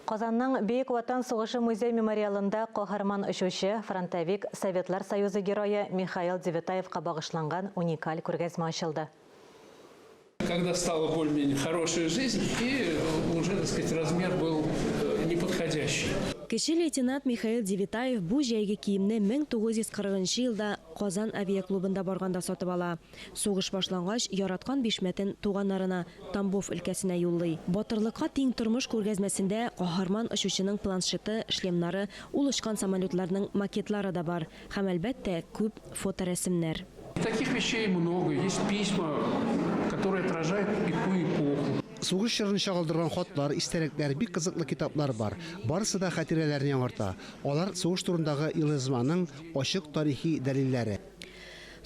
Казанның Бөек Ватан сугышы музей-мемориалында каһарман очучы, фронтовик, Советлар Союзы Герое Михаил Девятаевка багышланган уникаль күргәзмә ачылды. Когда стала более-менее хорошая жизнь, и уже, так сказать, размер был неподходящий. Кече лейтенант Михаил Девятаев бу җәйге киемне 1940 нчы елда Казан авиаклубында барганда сатып ала. Сугыш башлангач, яраткан бишмәтен туганнарына, Тамбов өлкәсенә юллый. Батырлыкка тиң тормыш күргәзмәсендә каһарман очучының планшеты, шлемнары, ул очкан самолетларның макетлары да бар. Һәм, әлбәттә, күп фоторәсемнәр. Таких вещей много, есть письма, которые отражают и ту эпоху. Сугыш чорын чагылдырган хатлар, истәлекләр, бик кызыклы китаплар бар. Барысы да хатирәләрне яңарта. Алар, сугыш турындагы елъязманың ачык тарихи дәлилләре.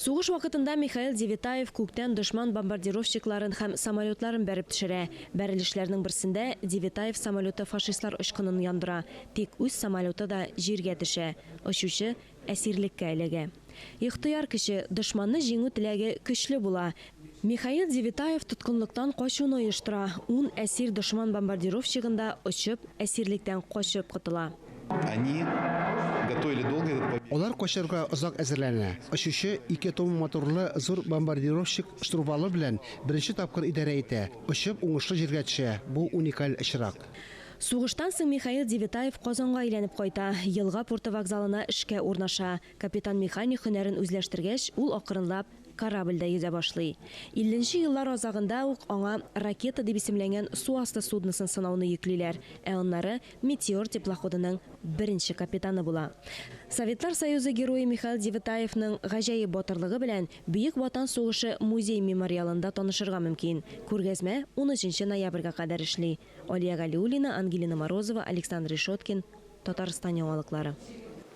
Сугыш вакытында Михаил Девятаев күктән дошман бомбардировщикларын һәм самолетларын бәреп төшерә. Бәрелешләрнең берсендә Девятаев самолеты фашистлар очкынын яндыра, тик үз самолеты да җиргә төшә. Очучы әсирлеккә эләгә. Ихтыяр көче, дошманны җиңү теләге көчле була. Михаил Девятаев тоткынлыктан качуны оештыра, ун әсир дошман бомбардировщигында очып, әсирлектән качып котыла. Они готовили долго этот побег. Алар качарга озак әзерләнә. Очучы ике томм моторлы зур бомбардировщик штурвалы белән беренче тапкыр идарә итә. Очып, уңышлы җиргә төшә. Бу уникаль очрак. Сугыштан соң Михаил Девятаев Казанга әйләнеп кайта, елга порты вокзалына эшкә урнаша. Капитан-механик һөнәрен үзләштергәч, ул акрынлап корабльдә йөзә башлый. Илленче еллар азагында ук аңа Ракета дип исемләнгән су асты судносын сынауны йөклиләр, ә аннары Метеор теплоходының беренче капитаны була. Советлар Союзы Герое Михаил Девятаевның гаҗәеп батырлыгы белән Бөек Ватан сугышы музей-мемориалында танышырга мөмкин. Күргәзмә унөченче ноябрьгә кадәр эшли. Алия Галиуллина, Ангелина Морозова, Александр Ишоткин, Татарстан яңалыклары.